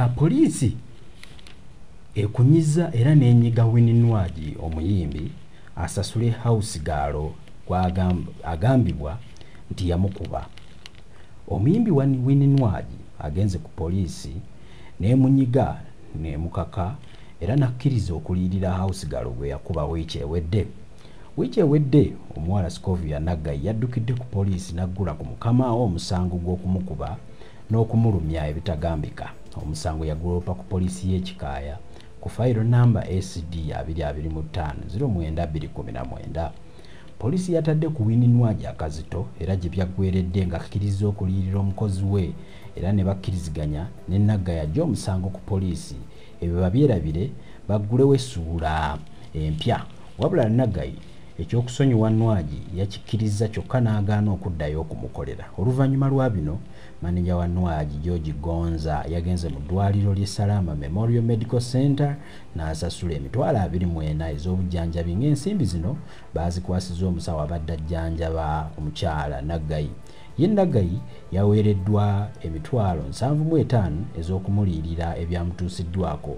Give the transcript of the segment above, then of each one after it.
Poliisi ekunyiza era n'enyiga Winnie Nwagi omuyimbi asasule house girl agambibwa nti yamukuba. Omuyimbi Winnie Nwagi agenze ku poliisi n'emunyiga n'emukaka era n'akkiriza okuliyirira house girl gwe yakuba wiiki ewedde. Wiiki ewedde omuwala Scovia Naggayi yaddukidde ku poliisi n'aggula ku mukama we omusango gw'okumukuba n'okumulumya ebitagambika. Omusango yaguloopa ku poliisi y'e Kikaaya ku fayiro namba SD 225 09 219. Poliisi yatadde ku Winnie Nwagi akazito era gye byaggweeredde ng'akkirizza okuliyirira omukozi we era ne bakkiriziganya ne Naggayi aggye omusango ku poliisi ebyo babyerabire baggulewo essuula empya. Wabula Naggayi ekyokusonyiwa Nwagi yakikkirizza kyokka n'agaana okuddayo okumukolera. Oluvannyuma lwa bino maneja wa Nwagi George Gonza yagenze mu ddwaliro ly'e Salama Memorial Medical Center n'asasula 24,000 ez'obujjanjabi ng'ensimbi zino baazikwasizza omusawo abadde ajjanjaba omukyala Naggayi. Ye Naggayi yaweereddwa 75,000 ez'okumuliyirira ebyamutuusiddwako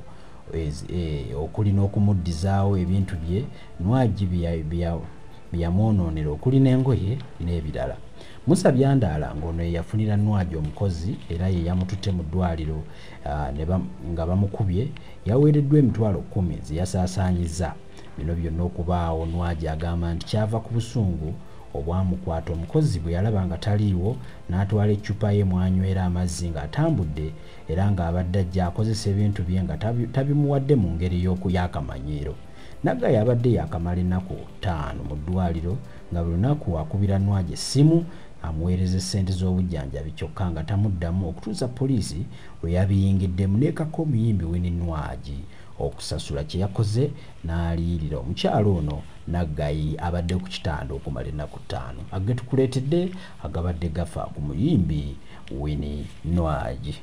okuli n'okumuddizaawo ebintu bye Nwagi bye yamwonoonera okuli n'engoye n'ebirala. Musa Byandaala ng'ono ye yafunira Nwagi omukozi era ye yamututte mu ddwaliro nga bamukubye yaweereddwa 10,000 ze yasaasaanyizza. Bino byonna okubaawo Nwagi agamba nti kyava ku busungu obwamukwata omukozi bwe yalaba nga taliiwo n'atwala eccupa ye mw'anywera amazzi ng'atambudde era ng'abadde ajja akozesa ebintu bye nga tabimuwadde mu ngeri y'akamanyiiro. Naggayi abadde yaakamala ennaku 5 mu ddwaliro nga buli lunaku akubira Nwagi essimu amuweereza ssente z'obujjanjabi kyokka nga tamuddamu okutuusa poliisi lwe yabiyingiddemu n'ekaka omuyimbi Winnie Nwagi okusasula kye yakoze n'aliyirira omukyala ono Naggayi abadde ku kitanda okumala ennaku 5. Agetukuleetedde agabadde gafa ku muyimbi Winnie Nwagi.